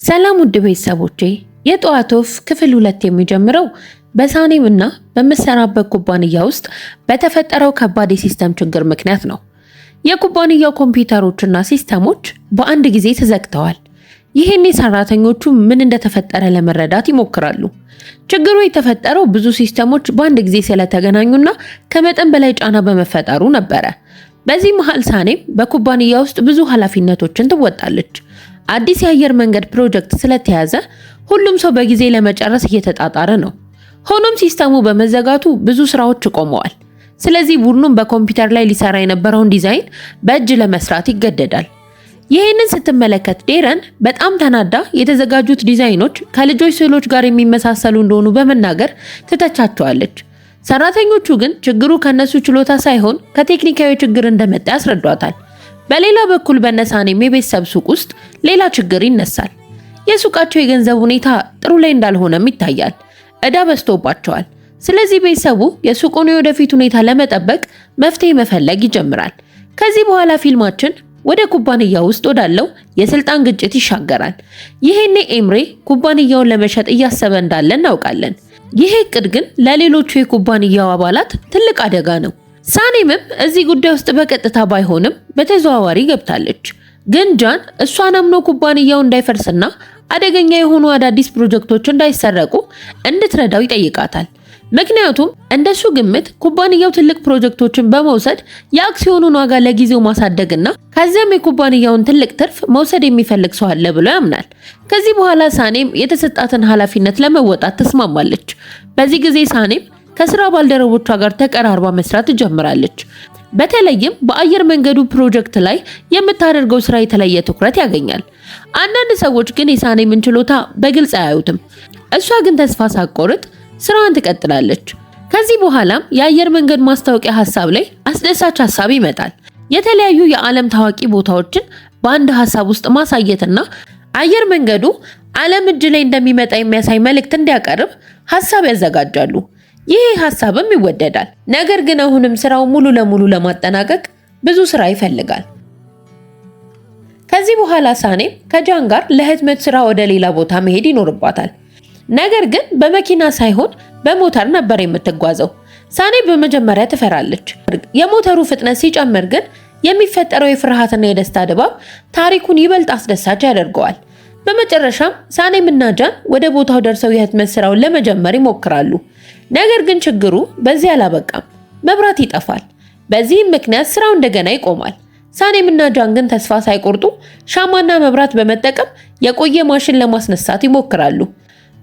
ሰላም ውድ ቤተሰቦቼ፣ የጠዋት ወፍ ክፍል 2 የሚጀምረው በሳኔም እና በምትሰራበት ኩባንያ ውስጥ በተፈጠረው ከባድ የ system ችግር ምክንያት ነው። የኩባንያው ኮምፒውተሮችና ሲስተሞች በአንድ ጊዜ ተዘግተዋል። ይህኔ ሰራተኞቹ ምን እንደተፈጠረ ለመረዳት ይሞክራሉ። ችግሩ የተፈጠረው ብዙ ሲስተሞች በአንድ ጊዜ ስለተገናኙና ከመጠን በላይ ጫና በመፈጠሩ ነበረ። በዚህ መሃል ሳኔም በኩባንያ ውስጥ ብዙ ኃላፊነቶችን ትወጣለች። አዲስ የአየር መንገድ ፕሮጀክት ስለተያዘ ሁሉም ሰው በጊዜ ለመጨረስ እየተጣጣረ ነው። ሆኖም ሲስተሙ በመዘጋቱ ብዙ ስራዎች ቆመዋል። ስለዚህ ቡድኑን በኮምፒውተር ላይ ሊሰራ የነበረውን ዲዛይን በእጅ ለመስራት ይገደዳል። ይህንን ስትመለከት ዴረን በጣም ተናዳ የተዘጋጁት ዲዛይኖች ከልጆች ስዕሎች ጋር የሚመሳሰሉ እንደሆኑ በመናገር ትተቻቸዋለች። ሰራተኞቹ ግን ችግሩ ከነሱ ችሎታ ሳይሆን ከቴክኒካዊ ችግር እንደመጣ ያስረዷታል። በሌላ በኩል በነሳኔም የቤተሰብ ሱቅ ውስጥ ሌላ ችግር ይነሳል። የሱቃቸው የገንዘብ ሁኔታ ጥሩ ላይ እንዳልሆነም ይታያል። ዕዳ በዝቶባቸዋል። ስለዚህ ቤተሰቡ የሱቁን የወደፊት ሁኔታ ለመጠበቅ መፍትሄ መፈለግ ይጀምራል። ከዚህ በኋላ ፊልማችን ወደ ኩባንያ ውስጥ ወዳለው የስልጣን ግጭት ይሻገራል። ይሄኔ ኤምሬ ኩባንያውን ለመሸጥ እያሰበ እንዳለ እናውቃለን። ይሄ እቅድ ግን ለሌሎቹ የኩባንያው አባላት ትልቅ አደጋ ነው። ሳኔምም እዚህ ጉዳይ ውስጥ በቀጥታ ባይሆንም በተዘዋዋሪ ገብታለች። ግን ጃን እሷን አምኖ ኩባንያው እንዳይፈርስና አደገኛ የሆኑ አዳዲስ ፕሮጀክቶች እንዳይሰረቁ እንድትረዳው ይጠይቃታል። ምክንያቱም እንደሱ ግምት ኩባንያው ትልቅ ፕሮጀክቶችን በመውሰድ የአክሲዮኑን ዋጋ ለጊዜው ማሳደግና ከዚያም የኩባንያውን ትልቅ ትርፍ መውሰድ የሚፈልግ ሰው አለ ብሎ ያምናል። ከዚህ በኋላ ሳኔም የተሰጣትን ኃላፊነት ለመወጣት ትስማማለች። በዚህ ጊዜ ሳኔም ከስራ ባልደረቦቿ ጋር ተቀራርባ መስራት ትጀምራለች። በተለይም በአየር መንገዱ ፕሮጀክት ላይ የምታደርገው ስራ የተለየ ትኩረት ያገኛል። አንዳንድ ሰዎች ግን የሳኔምን ችሎታ በግልጽ አያዩትም። እሷ ግን ተስፋ ሳትቆርጥ ስራዋን ትቀጥላለች። ከዚህ በኋላም የአየር መንገድ ማስታወቂያ ሀሳብ ላይ አስደሳች ሀሳብ ይመጣል። የተለያዩ የዓለም ታዋቂ ቦታዎችን በአንድ ሀሳብ ውስጥ ማሳየትና አየር መንገዱ ዓለም እጅ ላይ እንደሚመጣ የሚያሳይ መልእክት እንዲያቀርብ ሀሳብ ያዘጋጃሉ። ይሄ ሀሳብም ይወደዳል። ነገር ግን አሁንም ስራው ሙሉ ለሙሉ ለማጠናቀቅ ብዙ ስራ ይፈልጋል። ከዚህ በኋላ ሳኔም ከጃን ጋር ለህትመት ስራ ወደ ሌላ ቦታ መሄድ ይኖርባታል። ነገር ግን በመኪና ሳይሆን በሞተር ነበር የምትጓዘው። ሳኔ በመጀመሪያ ትፈራለች። የሞተሩ ፍጥነት ሲጨምር ግን የሚፈጠረው የፍርሃትና የደስታ ድባብ ታሪኩን ይበልጥ አስደሳች ያደርገዋል። በመጨረሻም ሳኔም እና ጃን ወደ ቦታው ደርሰው የህትመት ስራውን ለመጀመር ይሞክራሉ። ነገር ግን ችግሩ በዚህ አላበቃም። መብራት ይጠፋል። በዚህም ምክንያት ስራው እንደገና ይቆማል። ሳኔም እና ጃን ግን ተስፋ ሳይቆርጡ ሻማና መብራት በመጠቀም የቆየ ማሽን ለማስነሳት ይሞክራሉ።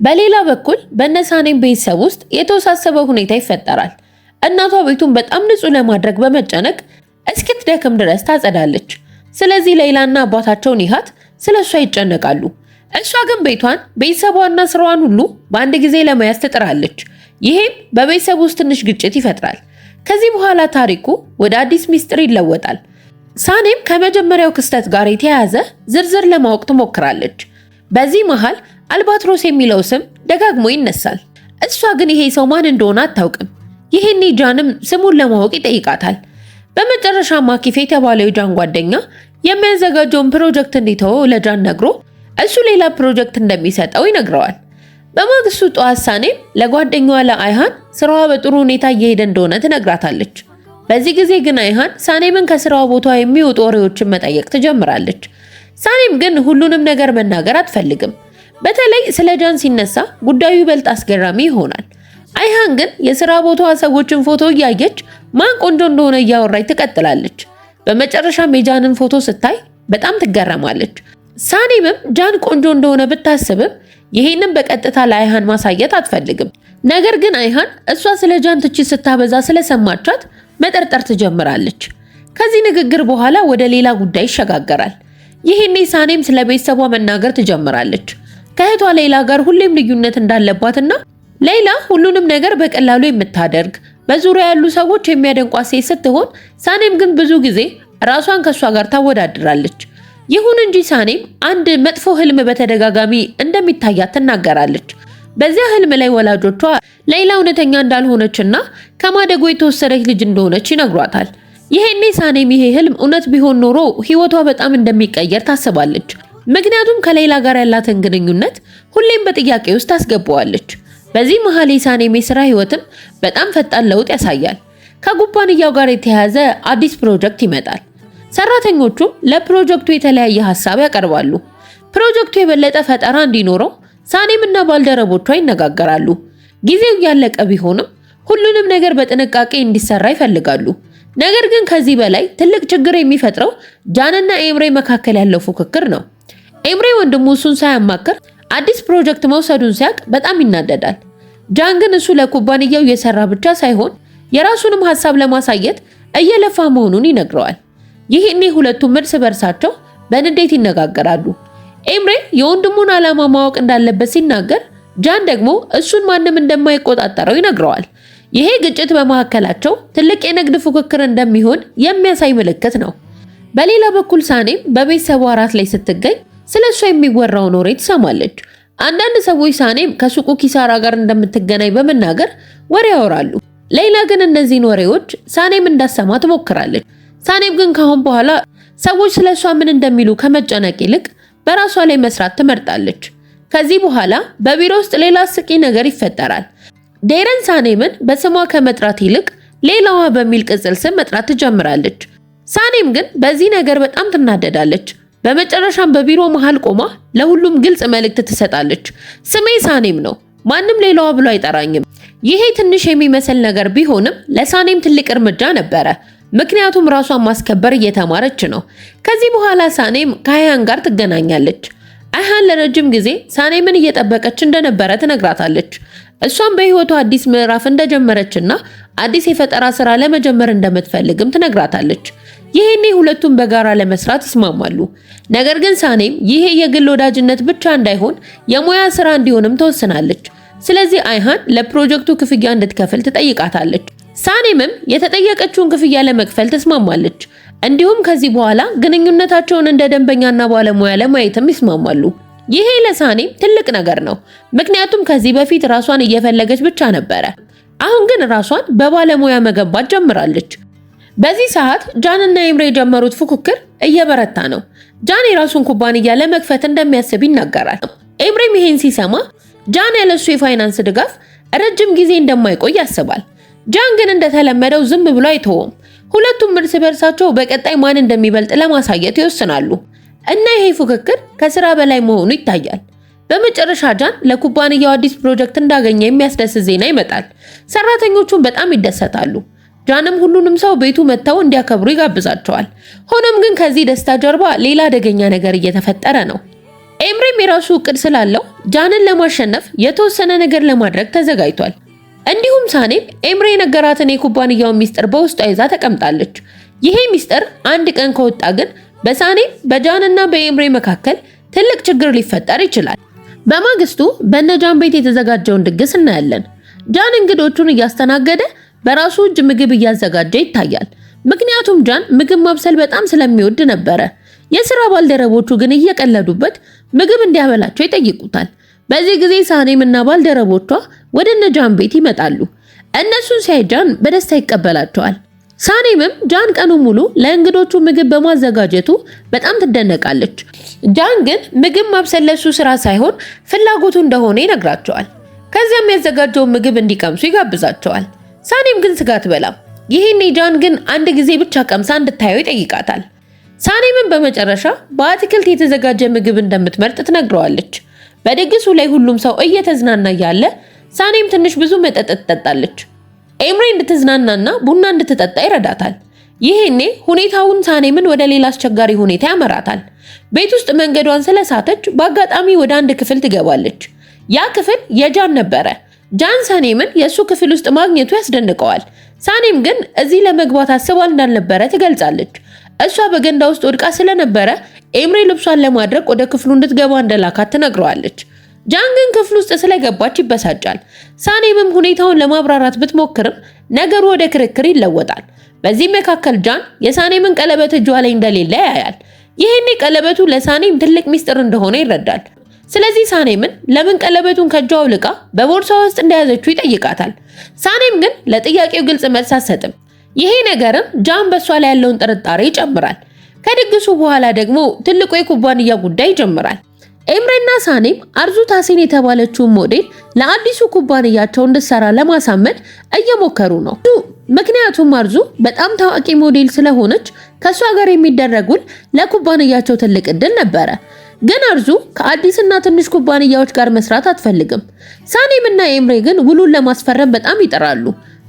በሌላ በኩል በነሳኔም ቤተሰብ ውስጥ የተወሳሰበ ሁኔታ ይፈጠራል። እናቷ ቤቱን በጣም ንጹህ ለማድረግ በመጨነቅ እስክትደክም ድረስ ታጸዳለች። ስለዚህ ሌይላና አባታቸው ኒሃት ስለ እሷ ይጨነቃሉ። እሷ ግን ቤቷን፣ ቤተሰቧና ስራዋን ሁሉ በአንድ ጊዜ ለመያዝ ትጥራለች። ይሄም በቤተሰብ ውስጥ ትንሽ ግጭት ይፈጥራል። ከዚህ በኋላ ታሪኩ ወደ አዲስ ሚስጥር ይለወጣል። ሳኔም ከመጀመሪያው ክስተት ጋር የተያያዘ ዝርዝር ለማወቅ ትሞክራለች። በዚህ መሃል አልባትሮስ የሚለው ስም ደጋግሞ ይነሳል። እሷ ግን ይሄ ሰው ማን እንደሆነ አታውቅም። ይሄኔ ጃንም ስሙን ለማወቅ ይጠይቃታል። በመጨረሻ ማኪፍ የተባለው የጃን ጓደኛ የሚያዘጋጀውን ፕሮጀክት እንዲተወው ለጃን ነግሮ እሱ ሌላ ፕሮጀክት እንደሚሰጠው ይነግረዋል። በማግስቱ ጠዋት ሳኔም ለጓደኛዋ ለአይሃን ስራዋ በጥሩ ሁኔታ እየሄደ እንደሆነ ትነግራታለች። በዚህ ጊዜ ግን አይሃን ሳኔምን ከስራዋ ቦታ የሚወጡ ወሬዎችን መጠየቅ ትጀምራለች። ሳኔም ግን ሁሉንም ነገር መናገር አትፈልግም። በተለይ ስለ ጃን ሲነሳ ጉዳዩ ይበልጥ አስገራሚ ይሆናል። አይሃን ግን የስራ ቦታዋ ሰዎችን ፎቶ እያየች ማን ቆንጆ እንደሆነ እያወራች ትቀጥላለች። በመጨረሻም የጃንን ፎቶ ስታይ በጣም ትገረማለች። ሳኔምም ጃን ቆንጆ እንደሆነ ብታስብም ይሄንን በቀጥታ ለአይሃን ማሳየት አትፈልግም። ነገር ግን አይሃን እሷ ስለ ጃን ትችት ስታበዛ ስለሰማቻት መጠርጠር ትጀምራለች። ከዚህ ንግግር በኋላ ወደ ሌላ ጉዳይ ይሸጋገራል። ይሄኔ ሳኔም ስለ ቤተሰቧ መናገር ትጀምራለች። ከእህቷ ሌይላ ጋር ሁሌም ልዩነት እንዳለባትና ሌይላ ሁሉንም ነገር በቀላሉ የምታደርግ በዙሪያ ያሉ ሰዎች የሚያደንቋት ሴት ስትሆን፣ ሳኔም ግን ብዙ ጊዜ ራሷን ከእሷ ጋር ታወዳድራለች። ይሁን እንጂ ሳኔም አንድ መጥፎ ህልም በተደጋጋሚ እንደሚታያት ትናገራለች። በዚያ ህልም ላይ ወላጆቿ ሌይላ እውነተኛ እንዳልሆነችና ከማደጎ የተወሰደች ልጅ እንደሆነች ይነግሯታል። ይሄኔ ሳኔም ይሄ ህልም እውነት ቢሆን ኖሮ ህይወቷ በጣም እንደሚቀየር ታስባለች። ምክንያቱም ከሌላ ጋር ያላትን ግንኙነት ሁሌም በጥያቄ ውስጥ ታስገባዋለች። በዚህ መሃል የሳኔም የስራ ህይወትም በጣም ፈጣን ለውጥ ያሳያል። ከኩባንያው ጋር የተያያዘ አዲስ ፕሮጀክት ይመጣል። ሰራተኞቹም ለፕሮጀክቱ የተለያየ ሀሳብ ያቀርባሉ። ፕሮጀክቱ የበለጠ ፈጠራ እንዲኖረው ሳኔም እና ባልደረቦቿ ይነጋገራሉ። ጊዜው ያለቀ ቢሆንም ሁሉንም ነገር በጥንቃቄ እንዲሰራ ይፈልጋሉ። ነገር ግን ከዚህ በላይ ትልቅ ችግር የሚፈጥረው ጃንና ኤምሬ መካከል ያለው ፉክክር ነው። ኤምሬ ወንድሙ እሱን ሳያማክር አዲስ ፕሮጀክት መውሰዱን ሲያውቅ በጣም ይናደዳል። ጃን ግን እሱ ለኩባንያው እየሰራ ብቻ ሳይሆን የራሱንም ሀሳብ ለማሳየት እየለፋ መሆኑን ይነግረዋል። ይህኔ ሁለቱም እርስ በርሳቸው በንዴት ይነጋገራሉ። ኤምሬ የወንድሙን ዓላማ ማወቅ እንዳለበት ሲናገር፣ ጃን ደግሞ እሱን ማንም እንደማይቆጣጠረው ይነግረዋል። ይሄ ግጭት በመካከላቸው ትልቅ የንግድ ፉክክር እንደሚሆን የሚያሳይ ምልክት ነው። በሌላ በኩል ሳኔም በቤተሰቡ እራት ላይ ስትገኝ ስለ እሷ የሚወራውን ወሬ ትሰማለች። አንዳንድ ሰዎች ሳኔም ከሱቁ ኪሳራ ጋር እንደምትገናኝ በመናገር ወሬ ያወራሉ። ሌይላ ግን እነዚህን ወሬዎች ሳኔም እንዳሰማ ትሞክራለች። ሳኔም ግን ካሁን በኋላ ሰዎች ስለ እሷ ምን እንደሚሉ ከመጨነቅ ይልቅ በራሷ ላይ መስራት ትመርጣለች። ከዚህ በኋላ በቢሮ ውስጥ ሌላ አስቂኝ ነገር ይፈጠራል። ዴረን ሳኔምን በስሟ ከመጥራት ይልቅ ሌላዋ በሚል ቅጽል ስም መጥራት ትጀምራለች። ሳኔም ግን በዚህ ነገር በጣም ትናደዳለች። በመጨረሻም በቢሮ መሃል ቆማ ለሁሉም ግልጽ መልእክት ትሰጣለች። ስሜ ሳኔም ነው፣ ማንም ሌላዋ ብሎ አይጠራኝም። ይሄ ትንሽ የሚመስል ነገር ቢሆንም ለሳኔም ትልቅ እርምጃ ነበረ። ምክንያቱም ራሷን ማስከበር እየተማረች ነው። ከዚህ በኋላ ሳኔም ከአይሃን ጋር ትገናኛለች። አይሃን ለረጅም ጊዜ ሳኔምን እየጠበቀች እንደነበረ ትነግራታለች። እሷም በህይወቷ አዲስ ምዕራፍ እንደጀመረችና አዲስ የፈጠራ ስራ ለመጀመር እንደምትፈልግም ትነግራታለች። ይሄኔ ሁለቱም በጋራ ለመስራት ይስማማሉ። ነገር ግን ሳኔም ይሄ የግል ወዳጅነት ብቻ እንዳይሆን የሙያ ስራ እንዲሆንም ትወስናለች። ስለዚህ አይሃን ለፕሮጀክቱ ክፍያ እንድትከፍል ትጠይቃታለች። ሳኔምም የተጠየቀችውን ክፍያ ለመክፈል ትስማማለች። እንዲሁም ከዚህ በኋላ ግንኙነታቸውን እንደ ደንበኛና ባለሙያ ለማየትም ይስማማሉ። ይሄ ለሳኔም ትልቅ ነገር ነው፣ ምክንያቱም ከዚህ በፊት ራሷን እየፈለገች ብቻ ነበረ። አሁን ግን ራሷን በባለሙያ መገንባት ጀምራለች። በዚህ ሰዓት ጃንና ኤምሬ የጀመሩት ፉክክር እየበረታ ነው። ጃን የራሱን ኩባንያ ለመክፈት እንደሚያስብ ይናገራል። ኤምሬም ይሄን ሲሰማ ጃን ያለሱ የፋይናንስ ድጋፍ ረጅም ጊዜ እንደማይቆይ ያስባል። ጃን ግን እንደተለመደው ዝም ብሎ አይተወውም። ሁለቱም እርስ በርሳቸው በቀጣይ ማን እንደሚበልጥ ለማሳየት ይወስናሉ እና ይሄ ፉክክር ከስራ በላይ መሆኑ ይታያል። በመጨረሻ ጃን ለኩባንያው አዲስ ፕሮጀክት እንዳገኘ የሚያስደስት ዜና ይመጣል። ሰራተኞቹን በጣም ይደሰታሉ። ጃንም ሁሉንም ሰው ቤቱ መጥተው እንዲያከብሩ ይጋብዛቸዋል። ሆኖም ግን ከዚህ ደስታ ጀርባ ሌላ አደገኛ ነገር እየተፈጠረ ነው። ኤምሬም የራሱ እቅድ ስላለው ጃንን ለማሸነፍ የተወሰነ ነገር ለማድረግ ተዘጋጅቷል። እንዲሁም ሳኔም ኤምሬ የነገራትን የኩባንያውን ሚስጥር በውስጧ ይዛ ተቀምጣለች። ይሄ ሚስጥር አንድ ቀን ከወጣ ግን በሳኔም በጃንና በኤምሬ መካከል ትልቅ ችግር ሊፈጠር ይችላል። በማግስቱ በነጃን ቤት የተዘጋጀውን ድግስ እናያለን። ጃን እንግዶቹን እያስተናገደ በራሱ እጅ ምግብ እያዘጋጀ ይታያል። ምክንያቱም ጃን ምግብ ማብሰል በጣም ስለሚወድ ነበረ። የስራ ባልደረቦቹ ግን እየቀለዱበት ምግብ እንዲያበላቸው ይጠይቁታል። በዚህ ጊዜ ሳኔም እና ባልደረቦቿ ወደ እነ ጃን ቤት ይመጣሉ። እነሱን ሲያይ ጃን በደስታ ይቀበላቸዋል። ሳኔምም ጃን ቀኑ ሙሉ ለእንግዶቹ ምግብ በማዘጋጀቱ በጣም ትደነቃለች። ጃን ግን ምግብ ማብሰል ለሱ ስራ ሳይሆን ፍላጎቱ እንደሆነ ይነግራቸዋል። ከዚያም ያዘጋጀውን ምግብ እንዲቀምሱ ይጋብዛቸዋል። ሳኔም ግን ስጋ አትበላም። ይሄኔ ጃን ግን አንድ ጊዜ ብቻ ቀምሳ እንድታየው ይጠይቃታል። ሳኔምም በመጨረሻ በአትክልት የተዘጋጀ ምግብ እንደምትመርጥ ትነግረዋለች። በድግሱ ላይ ሁሉም ሰው እየተዝናና እያለ ሳኔም ትንሽ ብዙ መጠጥ ትጠጣለች። ኤምሬ እንድትዝናናና ቡና እንድትጠጣ ይረዳታል። ይሄኔ ሁኔታውን ሳኔምን ወደ ሌላ አስቸጋሪ ሁኔታ ያመራታል። ቤት ውስጥ መንገዷን ስለሳተች በአጋጣሚ ወደ አንድ ክፍል ትገባለች። ያ ክፍል የጃን ነበረ። ጃን ሳኔምን የእሱ ክፍል ውስጥ ማግኘቱ ያስደንቀዋል። ሳኔም ግን እዚህ ለመግባት አስባ እንዳልነበረ ትገልጻለች። እሷ በገንዳ ውስጥ ወድቃ ስለነበረ ኤምሬ ልብሷን ለማድረቅ ወደ ክፍሉ እንድትገባ እንደላካት ትነግረዋለች። ጃን ግን ክፍል ውስጥ ስለገባች ይበሳጫል። ሳኔምም ሁኔታውን ለማብራራት ብትሞክርም ነገሩ ወደ ክርክር ይለወጣል። በዚህ መካከል ጃን የሳኔምን ቀለበት እጇ ላይ እንደሌለ ያያል። ይህኔ ቀለበቱ ለሳኔም ትልቅ ሚስጥር እንደሆነ ይረዳል። ስለዚህ ሳኔምን ለምን ቀለበቱን ከእጇ አውልቃ በቦርሳ ውስጥ እንደያዘችው ይጠይቃታል። ሳኔም ግን ለጥያቄው ግልጽ መልስ አትሰጥም። ይሄ ነገርም ጃን በሷ ላይ ያለውን ጥርጣሬ ይጨምራል። ከድግሱ በኋላ ደግሞ ትልቁ የኩባንያ ጉዳይ ይጀምራል። ኤምሬና ሳኔም አርዙ ታሴን የተባለችውን ሞዴል ለአዲሱ ኩባንያቸው እንድትሰራ ለማሳመን እየሞከሩ ነው። ምክንያቱም አርዙ በጣም ታዋቂ ሞዴል ስለሆነች ከእሷ ጋር የሚደረግ ውል ለኩባንያቸው ትልቅ እድል ነበረ። ግን አርዙ ከአዲስና ትንሽ ኩባንያዎች ጋር መስራት አትፈልግም። ሳኔም እና ኤምሬ ግን ውሉን ለማስፈረም በጣም ይጥራሉ።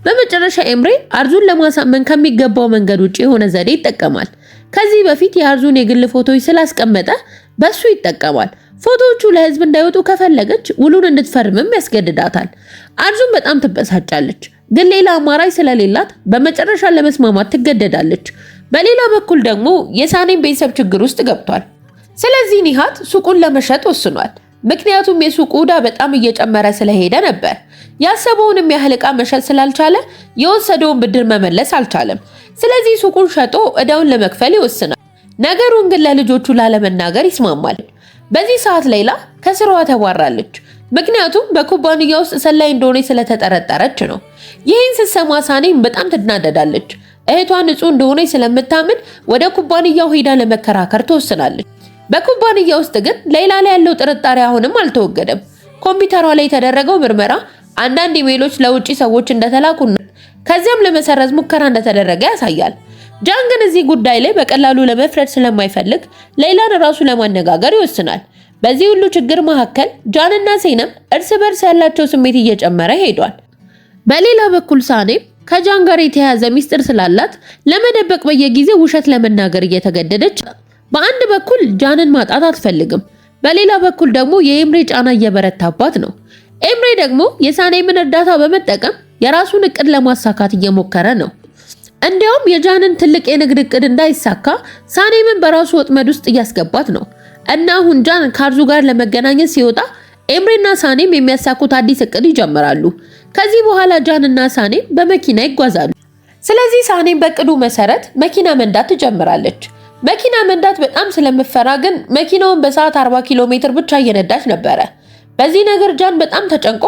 በመጨረሻ ኤምሬ አርዙን ለማሳመን ከሚገባው መንገድ ውጭ የሆነ ዘዴ ይጠቀማል። ከዚህ በፊት የአርዙን የግል ፎቶዎች ስላስቀመጠ በሱ ይጠቀማል። ፎቶዎቹ ለህዝብ እንዳይወጡ ከፈለገች ውሉን እንድትፈርምም ያስገድዳታል። አርዙን በጣም ትበሳጫለች፣ ግን ሌላ አማራጭ ስለሌላት በመጨረሻ ለመስማማት ትገደዳለች። በሌላ በኩል ደግሞ የሳኔም ቤተሰብ ችግር ውስጥ ገብቷል። ስለዚህ ኒሃት ሱቁን ለመሸጥ ወስኗል። ምክንያቱም የሱቁ ዕዳ በጣም እየጨመረ ስለሄደ ነበር። ያሰበውንም ያህል ዕቃ መሸጥ ስላልቻለ የወሰደውን ብድር መመለስ አልቻለም። ስለዚህ ሱቁን ሸጦ ዕዳውን ለመክፈል ይወስናል። ነገሩን ግን ለልጆቹ ላለመናገር ይስማማል። በዚህ ሰዓት ሌይላ ከስራዋ ተባራለች። ምክንያቱም በኩባንያ ውስጥ ሰላይ እንደሆነ ስለተጠረጠረች ነው። ይህን ስትሰማ ሳኔም በጣም ትናደዳለች። እህቷ ንጹህ እንደሆነ ስለምታምን ወደ ኩባንያው ሄዳ ለመከራከር ትወስናለች። በኩባንያ ውስጥ ግን ሌይላ ላይ ያለው ጥርጣሬ አሁንም አልተወገደም። ኮምፒውተሯ ላይ የተደረገው ምርመራ አንዳንድ ኢሜሎች ለውጭ ሰዎች እንደተላኩና ከዚያም ለመሰረዝ ሙከራ እንደተደረገ ያሳያል። ጃን ግን እዚህ ጉዳይ ላይ በቀላሉ ለመፍረድ ስለማይፈልግ ሌይላን ራሱ ለማነጋገር ይወስናል። በዚህ ሁሉ ችግር መካከል ጃንና ሴነም እርስ በርስ ያላቸው ስሜት እየጨመረ ሄዷል። በሌላ በኩል ሳኔም ከጃን ጋር የተያያዘ ሚስጥር ስላላት ለመደበቅ በየጊዜው ውሸት ለመናገር እየተገደደች፣ በአንድ በኩል ጃንን ማጣት አትፈልግም፣ በሌላ በኩል ደግሞ የኤምሬ ጫና እየበረታባት ነው። ኤምሬ ደግሞ የሳኔምን እርዳታ በመጠቀም የራሱን እቅድ ለማሳካት እየሞከረ ነው። እንዲያውም የጃንን ትልቅ የንግድ እቅድ እንዳይሳካ ሳኔምን በራሱ ወጥመድ ውስጥ እያስገባት ነው። እና አሁን ጃን ከአርዙ ጋር ለመገናኘት ሲወጣ ኤምሬና ሳኔም የሚያሳኩት አዲስ እቅድ ይጀምራሉ። ከዚህ በኋላ ጃንና ሳኔም በመኪና ይጓዛሉ። ስለዚህ ሳኔም በእቅዱ መሰረት መኪና መንዳት ትጀምራለች። መኪና መንዳት በጣም ስለምፈራ ግን መኪናውን በሰዓት 40 ኪሎ ሜትር ብቻ እየነዳች ነበረ። በዚህ ነገር ጃን በጣም ተጨንቆ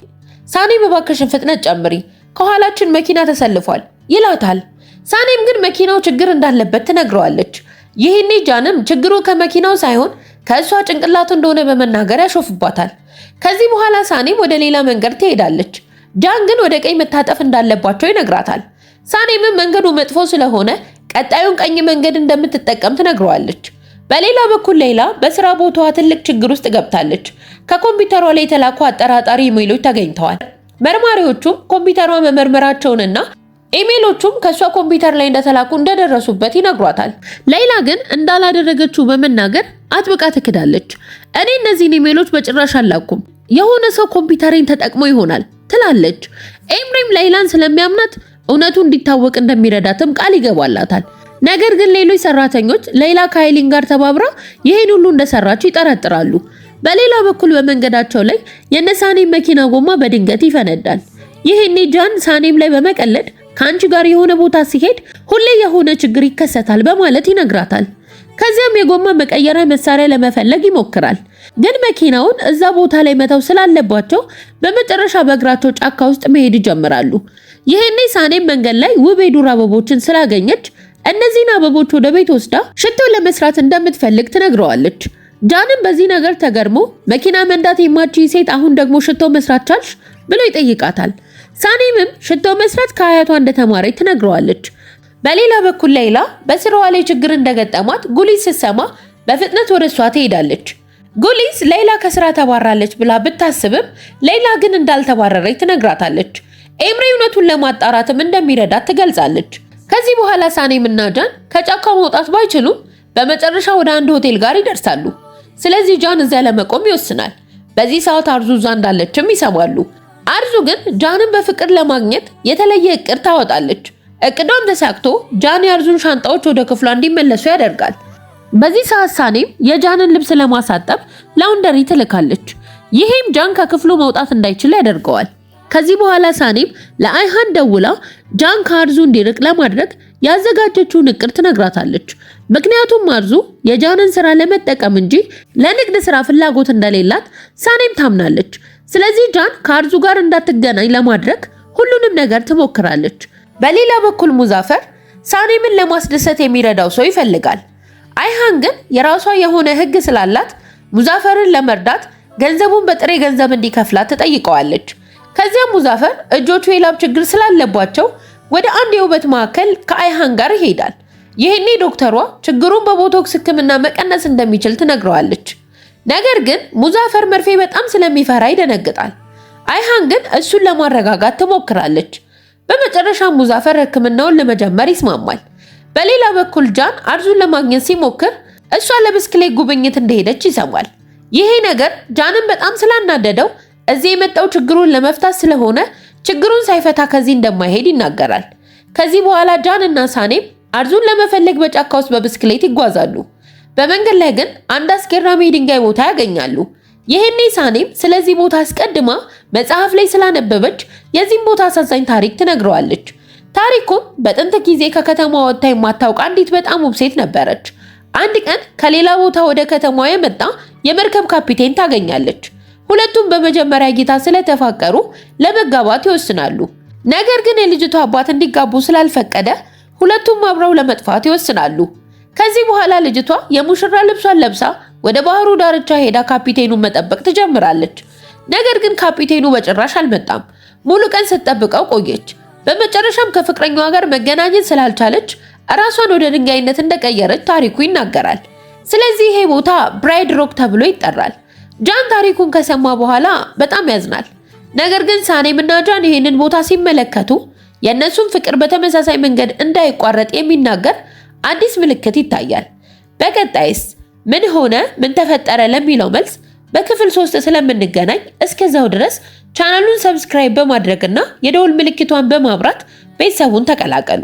ሳኔም እባክሽን ፍጥነት ጨምሪ፣ ከኋላችን መኪና ተሰልፏል ይላታል። ሳኔም ግን መኪናው ችግር እንዳለበት ትነግረዋለች። ይህኔ ጃንም ችግሩ ከመኪናው ሳይሆን ከእሷ ጭንቅላቱ እንደሆነ በመናገር ያሾፍባታል። ከዚህ በኋላ ሳኔም ወደ ሌላ መንገድ ትሄዳለች። ጃን ግን ወደ ቀኝ መታጠፍ እንዳለባቸው ይነግራታል። ሳኔምም መንገዱ መጥፎ ስለሆነ ቀጣዩን ቀኝ መንገድ እንደምትጠቀም ትነግረዋለች። በሌላ በኩል ሌይላ በስራ ቦታዋ ትልቅ ችግር ውስጥ ገብታለች። ከኮምፒውተሯ ላይ የተላኩ አጠራጣሪ ኢሜሎች ተገኝተዋል። መርማሪዎቹም ኮምፒውተሯ መመርመራቸውንና ኢሜሎቹም ከእሷ ኮምፒውተር ላይ እንደተላኩ እንደደረሱበት ይነግሯታል። ሌይላ ግን እንዳላደረገችው በመናገር አጥብቃ ትክዳለች። እኔ እነዚህን ኢሜሎች በጭራሽ አላኩም፣ የሆነ ሰው ኮምፒውተሬን ተጠቅሞ ይሆናል ትላለች። ኤምሬም ሌይላን ስለሚያምናት እውነቱ እንዲታወቅ እንደሚረዳትም ቃል ይገባላታል። ነገር ግን ሌሎች ሰራተኞች ሌይላ ከሃይሊን ጋር ተባብራ ይሄን ሁሉ እንደሰራች ይጠረጥራሉ። በሌላ በኩል በመንገዳቸው ላይ የነሳኔም መኪና ጎማ በድንገት ይፈነዳል። ይሄኔ ጃን ሳኔም ላይ በመቀለድ ከአንቺ ጋር የሆነ ቦታ ሲሄድ ሁሌ የሆነ ችግር ይከሰታል በማለት ይነግራታል። ከዚያም የጎማ መቀየሪያ መሳሪያ ለመፈለግ ይሞክራል። ግን መኪናውን እዛ ቦታ ላይ መተው ስላለባቸው በመጨረሻ በእግራቸው ጫካ ውስጥ መሄድ ይጀምራሉ። ይሄኔ ሳኔም መንገድ ላይ ውብ የዱር አበቦችን ስላገኘች እነዚህን አበቦች ወደ ቤት ወስዳ ሽቶ ለመስራት እንደምትፈልግ ትነግረዋለች። ጃንም በዚህ ነገር ተገርሞ መኪና መንዳት የማትችይ ሴት አሁን ደግሞ ሽቶ መስራት ቻልሽ ብሎ ይጠይቃታል። ሳኔምም ሽቶ መስራት ከአያቷ እንደተማረች ትነግረዋለች። በሌላ በኩል ሌይላ በስራዋ ላይ ችግር እንደገጠማት ጉሊስ ስትሰማ በፍጥነት ወደ እሷ ትሄዳለች። ጉሊስ ሌይላ ከስራ ተባራለች ብላ ብታስብም ሌይላ ግን እንዳልተባረረች ትነግራታለች። ኤምሬ እውነቱን ለማጣራትም እንደሚረዳት ትገልጻለች። ከዚህ በኋላ ሳኔም እና ጃን ከጫካው መውጣት ባይችሉም በመጨረሻ ወደ አንድ ሆቴል ጋር ይደርሳሉ። ስለዚህ ጃን እዚያ ለመቆም ይወስናል። በዚህ ሰዓት አርዙ እዛ እንዳለችም ይሰማሉ። አርዙ ግን ጃንን በፍቅር ለማግኘት የተለየ እቅድ ታወጣለች። እቅዷም ተሳክቶ ጃን የአርዙን ሻንጣዎች ወደ ክፍሏ እንዲመለሱ ያደርጋል። በዚህ ሰዓት ሳኔም የጃንን ልብስ ለማሳጠብ laundry ትልካለች። ይሄም ጃን ከክፍሉ መውጣት እንዳይችል ያደርገዋል። ከዚህ በኋላ ሳኔም ለአይሃን ደውላ ጃን ከአርዙ እንዲርቅ ለማድረግ ያዘጋጀችውን እቅድ ትነግራታለች። ምክንያቱም አርዙ የጃንን ስራ ለመጠቀም እንጂ ለንግድ ስራ ፍላጎት እንደሌላት ሳኔም ታምናለች። ስለዚህ ጃን ከአርዙ ጋር እንዳትገናኝ ለማድረግ ሁሉንም ነገር ትሞክራለች። በሌላ በኩል ሙዛፈር ሳኔምን ለማስደሰት የሚረዳው ሰው ይፈልጋል። አይሃን ግን የራሷ የሆነ ሕግ ስላላት ሙዛፈርን ለመርዳት ገንዘቡን በጥሬ ገንዘብ እንዲከፍላት ትጠይቀዋለች። ከዚያም ሙዛፈር እጆቹ የላብ ችግር ስላለባቸው ወደ አንድ የውበት ማዕከል ከአይሃን ጋር ይሄዳል። ይህኔ ዶክተሯ ችግሩን በቦቶክስ ሕክምና መቀነስ እንደሚችል ትነግረዋለች። ነገር ግን ሙዛፈር መርፌ በጣም ስለሚፈራ ይደነግጣል። አይሃን ግን እሱን ለማረጋጋት ትሞክራለች። በመጨረሻ ሙዛፈር ሕክምናውን ለመጀመር ይስማማል። በሌላ በኩል ጃን አርዙን ለማግኘት ሲሞክር እሷ ለብስክሌት ጉብኝት እንደሄደች ይሰማል። ይሄ ነገር ጃንን በጣም ስላናደደው እዚህ የመጣው ችግሩን ለመፍታት ስለሆነ ችግሩን ሳይፈታ ከዚህ እንደማይሄድ ይናገራል። ከዚህ በኋላ ጃን እና ሳኔም አርዙን ለመፈለግ በጫካ ውስጥ በብስክሌት ይጓዛሉ። በመንገድ ላይ ግን አንድ አስገራሚ የድንጋይ ቦታ ያገኛሉ። ይህኔ ሳኔም ስለዚህ ቦታ አስቀድማ መጽሐፍ ላይ ስላነበበች የዚህም ቦታ አሳዛኝ ታሪክ ትነግረዋለች። ታሪኩም በጥንት ጊዜ ከከተማዋ ወጥታ የማታውቅ አንዲት በጣም ውብ ሴት ነበረች። አንድ ቀን ከሌላ ቦታ ወደ ከተማዋ የመጣ የመርከብ ካፒቴን ታገኛለች። ሁለቱም በመጀመሪያ እይታ ስለተፋቀሩ ለመጋባት ይወስናሉ። ነገር ግን የልጅቷ አባት እንዲጋቡ ስላልፈቀደ ሁለቱም አብረው ለመጥፋት ይወስናሉ። ከዚህ በኋላ ልጅቷ የሙሽራ ልብሷን ለብሳ ወደ ባህሩ ዳርቻ ሄዳ ካፒቴኑን መጠበቅ ትጀምራለች። ነገር ግን ካፒቴኑ በጭራሽ አልመጣም። ሙሉ ቀን ስትጠብቀው ቆየች። በመጨረሻም ከፍቅረኛዋ ጋር መገናኘት ስላልቻለች ራሷን ወደ ድንጋይነት እንደቀየረች ታሪኩ ይናገራል። ስለዚህ ይሄ ቦታ Bride Rock ተብሎ ይጠራል። ጃን ታሪኩን ከሰማ በኋላ በጣም ያዝናል። ነገር ግን ሳኔም እና ጃን ይሄንን ቦታ ሲመለከቱ የእነሱን ፍቅር በተመሳሳይ መንገድ እንዳይቋረጥ የሚናገር አዲስ ምልክት ይታያል። በቀጣይስ ምን ሆነ፣ ምን ተፈጠረ ለሚለው መልስ በክፍል 3 ስለምንገናኝ እስከዛው ድረስ ቻናሉን subscribe በማድረግና የደወል ምልክቷን በማብራት ቤተሰቡን ተቀላቀሉ።